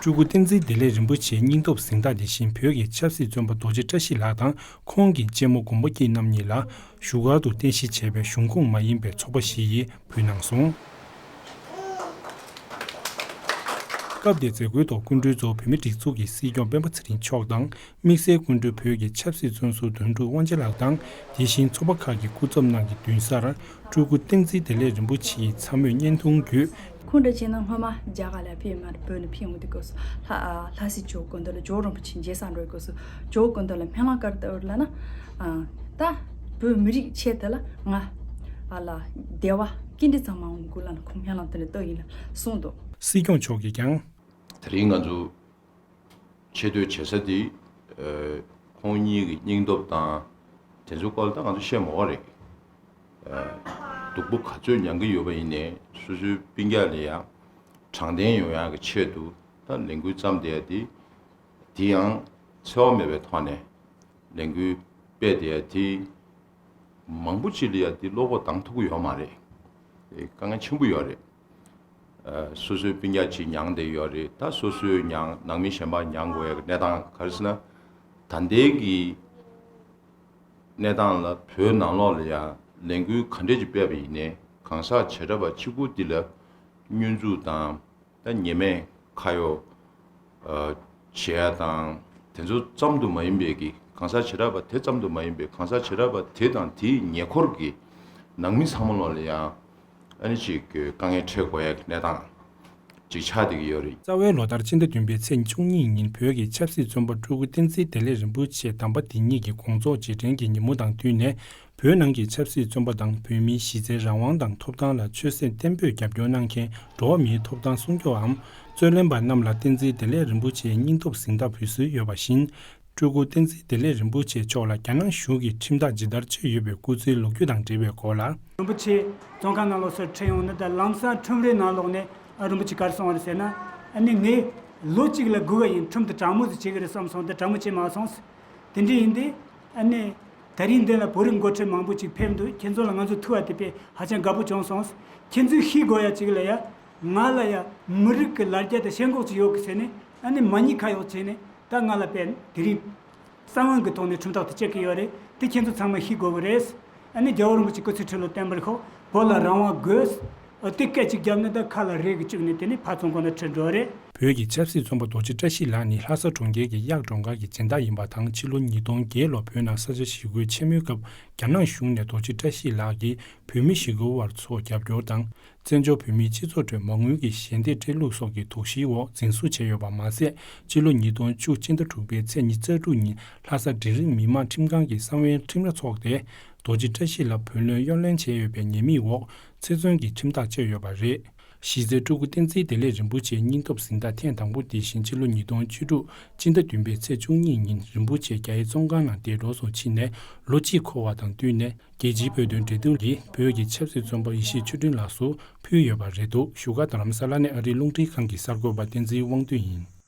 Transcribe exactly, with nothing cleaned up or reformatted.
སྤྲུལ་སྐུ་བསྟན་འཛིན་བདེ་ལེགས་རིན་པོ་ཆེའི་སྙིང་སྟོབས་གཟེངས་རྟགས་དེ་བཞིན་བོད་ཀྱི་ཆབ་སྲིད་བཙོན་པ་རྡོ་རྗེ་བཀྲ་ཤིས་ལགས་དང་ཁོང་གི་གཅེན་མོ་མགོན་པོ་སྐྱིད་རྣམ་གཉིས་ལ་བཞུགས་སྒར་དུ་རྟེན་གཞི་བྱས་པའི་གཞུང་ཁོངས་མ་ཡིན་པའི་ཚོགས་པ་བཞི་ཡིས་ཕུལ་གནང་སོང་། སྐབས་དེའི་མཛད་སྒོའི་ཐོག་སྐུ་མགྲོན་གཙོ་བོ་བོད་མིའི་སྒྲིག་འཛུགས་ཀྱི་སྲིད་སྐྱོང་སྤེན་པ་ཚེ་རིང་མཆོག་དང་། དམིགས་བསལ་སྐུ་མགྲོན་བོད་ཀྱི་ཆབ་སྲིད་བཙོན་ཟུར་དོན་གྲུབ་དབང་ཆེན་ལགས་དང་། དེ་བཞིན་ཚོགས་པ་ཁག་གི་སྐུ་ཚབ་རྣམས་ཀྱི་མདུན་སར་སྤྲུལ་སྐུ་བསྟན་འཛིན་བདེ་ལེགས་རིན་པོ་ཆེའི་ཚབ་མོས་བརྙན་ཐུང་བརྒྱུད། ཁོང་འདྲ་བྱས་ན་སྔོན་མ་རྒྱ་གར་ལ་ཕེབས་མ་རེད། བོད་ནས་ཕེབས་ཡོང་དུས་སྐབས་སུ་ལྷ་ཨ་ལྷ་སྲས་ཇོ་བོ་ཀུན་འདུས་ལ་ཇོ་བོ་རིན་པོ་ཆེ་མཇལ་ས་འགྲོ་བའི་སྐབས་སུ་ཇོ་བོ་ཀུན་འདུས་ལ་སྨོན་ལམ་ག་རེ་བཏབ་ཡོད་ལབ་ན། ཨ་ད་བོད་མི་རིགས་ཆེད་དུ་ལ་ང་ཨ་ལ་བདེ་བ་སྐྱིད་འདི་ཚང་མ་འོང་དགོས་ལབ་ན་ཁོང་སྨོན་ལམ་དེ་འདྲ་བཏབ་ཡིན་ལ་གསུངས་འདུག། སྲིད་སྐྱོང་མཆོག་གིས་ཀྱང་། དེ་རིང་ང་ཚོ་ཆེ་བསྟོད་བྱེད་ས་དེ། ཨ་ཁོང་གཉིས་ཀྱི་སྙིང་སྟོབས་དང་། དེ་ཚོའི་སྐོར་ལ་ད་ང་ཚོ་བཤད་མ་དགོས་རེད། ཨ་སྡུག་པོ་ག་ཚོད་མྱང་གི་ཡོད་པ་ཡིན་ནའི་སོ་སོའི་སྤུན་ཀྱག་ལ་ཡང་དྲང་བདེན་ཡོང་ཡག་གི་ཆེད་དུ་ད་ལས་འགུལ་བརྩམས་བསྡད་ཡ་དེ། དེ་ཡང་འཚེ་བ་མེད་པའི་ཐོག་ནས་ལས་འགུལ་སྤེལ་བསྡད་ཡ་དེ། མང་པོ་ཅིག་ལ་ཡ་དེ་བློ་ཁོག་འདང་ཐུབ་ཀྱི་ཡོད་མ་རེད། ཨེ་དཀའ་ངལ་ཆེན་པོ་ཡོད་རེད། ཨ་སོ་སོའི་སྤུན་ཀྱག་ཅིག་མྱངས་བསྡད་ཡོད་རེད། ད་སོ་སོའི་མྱངས་ནང་མི་གཞན་པ་མྱངས་དགོས་ཡ་གི་གནས་སྟངས་ག་རེ་ཟེར་ན། ད་ལྟའི་གི་གནས་སྟངས་ལ་བོད་ནང་ལོགས་ལ་ཡ་ལས་འགུལ་ག་འདྲས་ཅིག་སྤེལ་བ་ཡིན་ནའི་གང་ཟག་བྱེ་བྲག་པ་གཅིག་པུ་འདི་ལ་བསྙོན་འཛུགས་དང་། ད་ཉེས་མེད་ཁ་གཡོག་ཨ་བྱེད་ཡ་དང་དེ་ཚོ་ཙམ་དུ་མ་ཡིན་པའི་གི་གང་ཟག་བྱེ་བྲག་པ་དེ་ཙམ་དུ་མ་ཡིན་པའི་གང་ཟག་བྱེ་བྲག་པ་དེ་དང་དེའི་ཉེ་འཁོར་གྱི་ནང་མི་ཚང་མ་ལོགས་ལ་ཡང་ཨ་ནི་ཅིག་དཀའ་ངལ་འཕྲད་དགོས་ཡ་གི་གནས་སྟངས་ཅིག་ཆགས་བསྡད་ཀྱི་ཡོད་རེད། རྩ་བའི་ལོ་ལྟར་སྤྱི་ཟླ་བདུན་པའི་ཚེས་བཅུ་གཉིས་ཉིན་བོད་ཀྱི་ཆབ་སྲིད་བཙོན་པ་སྤྲུལ་སྐུ་བསྟན་འཛིན་བདེ་ལེགས་རིན་པོ་ཆེ་དམ་པ་དེ་ཉིད་ཀྱི་དགོངས་རྫོགས་རྗེས་དྲན་གྱི་ཉིན་མོ་དང་བསྟུན་ནས། བོད་ནང་གི་ཆབ་སྲིད་བཙོན་པ་དང་བོད་མིའི་གཞི་རྩའི་རང་དབང་དང་ཐོབ་ཐང་ལ་ཆོད་སེམས་བརྟན་པོས་རྒྱབ་སྐྱོར་གནང་མཁན་འགྲོ་བ་མིའི་ཐོབ་ཐང་སྲུང་སྐྱོབ་བམ་རྩོད་ལེན་པ་རྣམས་ལ་བསྟན་འཛིན་བདེ་ལེགས་རིན་པོ་ཆེའི་སྙིང་སྟོབས་གཟེངས་རྟགས་ཕུལ་སྲོལ་ཡོད་པ་བཞིན། སྤྲུལ་སྐུ་བསྟན་འཛིན་བདེ་ལེགས་རིན་པོ་ཆེ་མཆོག་ལ་རྒྱ་ནག་གཞུང་གིས་ཁྲིམས་ཐག་ཇི་ལྟར་གཅོད་ཡོད་པའི་སྐུ་ཚེའི་ལོ་རྒྱུས་དང་འབྲེལ་བའི་སྐོར་ལ། རིན་པོ་ཆེ་བཙོན་ཁང་ནང་ལོགས་སུ་ཁྲིད་ཡོང་ནི་དང་ལམ་སང་ཁྲིམས་རའི་ནང་ལོགས་ནས་ཨ་རིན་པོ་ཆེ་ག་རེ་གསུངས་པ་རེད་ཟེར་ན། ཨ་ནི་ངས་ལོ་གཅིག་ལ་སྒུག་ག་ཡིན། ཁྲིམས་དེ་དྲང་མོ་ཟིག་བྱེད་གི་རེད་བསམ་སོང་། དེ་དྲང་མོ་བྱེད་མ་སོང་། དེ་འདྲ་ཡིན་དུས་ཨ་ནི་ད་རིང་འདི་ལ་བོད་རིགས་འགོ་ཁྲིད་མང་པོ་ཅིག་ཕེབས་འདུག། ཁྱེད་ཚོ་ལ་ང་ཚོ་ཐུག་པ་དེ་དཔེ་ཧ་ཅང་དགའ་པོ་བྱུང་སོང་། ཁྱེད་ཚོས་ཤེས་དགོས་ཡ་ཅིག་ལ་ཡ། ང་ལ་ཡ་མི་རིགས་ཀྱི་ལ་རྒྱ་དང་ཞེན་ཁོག་ཅིག་ཡོད་གི་ཟེར་ནས་ཨ་ནི་མ་ཉེས་ཁ་གཡོགས་བྱས་ནས་ད་ང་ལ་དཔེ་དེ་རིང་། གསང་བའི་གི་ཐོག་ནས་ཁྲིམས་ཐག་དེ་བཅད་ཀྱི་ཡོད་རེད། དེ་ཁྱེད་ཚོ་ཚང་མས་ཤེས་དགོས་གི་རེད། ཨ་ནི་རྒྱལ་བ་རིན་པོ་ཆེ་སྐུ་ཚེ་ཁྲི་ལོ་བརྟན་པར་ཤོག། བོད་ལ་རང་དབང་དགོས། ཨ་དེ་སྐད་ཅིག་བརྒྱབ་ནས་ད་ཁ་ལ་རས་ཀྱིས་བཅུག་ནས་དེ་ནས་ཕར་བཙོན་ཁང་ནང་ཁྲིད་འགྲོ་རེད། བོད་ཀྱི་ཆབ་སྲིད་བཙོན་པ་རྡོ་རྗེ་བཀྲ་ཤིས་ལགས་ནི་ལྷ་ས་གྲོང་ཁྱེར་གྱི་གཡག་སྒྲོམ་སྒར་གྱི་སྦྱིན་བདག་ཡིན་པ་དང་ཕྱི་ལོ་ཉིས་སྟོང་བརྒྱད་ལོར་བོད་ནང་ས་ཆ་ཞི་རྒོལ་ཆེན་མོའི་སྐབས་རྒྱ་ནག་གཞུང་ནས་རྡོ་རྗེ་བཀྲ་ཤིས་ལགས་ཀྱིས་བོད་མི་ཞི་རྒོལ་བ་ཚོར་རྒྱབ་སྐྱོར་དང་། བཙན་བྱོལ་བོད་མིའི་སྤྱི་ཚོགས་ཁྲོད་མ་དངུལ་གྱི་ཞལ་འདེབས་སྤྲད་ལུགས་སོགས་ཀྱི་དོགས་གཞིའི་འོག་འཛིན་བཟུང་བྱས་ཡོད་པ་མ་ཟད། ཕྱི་ལོ་ཉིས་སྟོང་བཅུ་སྤྱི་ཟླ་དྲུག་པའི་ཚེས་ཉི་ཤུ་རྩ་དྲུག་ཉིན་ལྷ་ས་འབྲིང་རིམ་མི་དམངས་ཁྲིམས་ཁང་གིས་གསང་བའི་ཁྲིམས་ར་འཚོགས་ཏེ། རྡོ་རྗེ་བཀྲ་ཤིས་ལ་བུ་ལོན་གཡོ་ལེན་བྱས་ཡོད་པའི་ཉེས་དམིགས་འོག་ཚེ་བཙོན་གྱི་ཁྲིམས་ཐག་བཅད་ཡོད་པ་རེད། གཞི་རྩའི་སྤྲུལ་སྐུ་བསྟན་འཛིན་བདེ་ལེགས་རིན་པོ་ཆེའི་སྙིང་སྟོབས་གཟེངས་རྟགས་ཐེངས་དང་པོ་དེ་བཞིན་ཕྱི་ལོ་ཉིས་སྟོང་བཅུ་དྲུག་སྤྱི་ཟླ་བདུན་པའི་ཚེས་བཅུ་གཉིས་ཉིན་རིན་པོ་ཆེ་རྒྱ་ཡི་བཙོན་ཁང་ནང་འདས་གྲོངས་སུ་ཕྱིན་ནས་ལོ་གཅིག་འཁོར་བ་དང་བསྟུན་ནས། རྒྱལ་སྤྱིའི་བོད་དོན་འབྲེལ་མཐུད་ཀྱིས་བོད་ཀྱི་ཆབ་སྲིད་བཙོན་པ་ཡེ་ཤེས་ཆོས་སྒྲོན་ལགས་སུ་ཕུལ་ཡོད་པ་རེད་འདུག། བཞུགས་སྒར་རྡ་རམ་ས་ལ་ནས་ཨ་རིའི་རླུང་འཕྲིན་ཁང་གི་གསར་འགོད་པ་བསྟན་འཛིན་དབང་འདུས་ཡིན།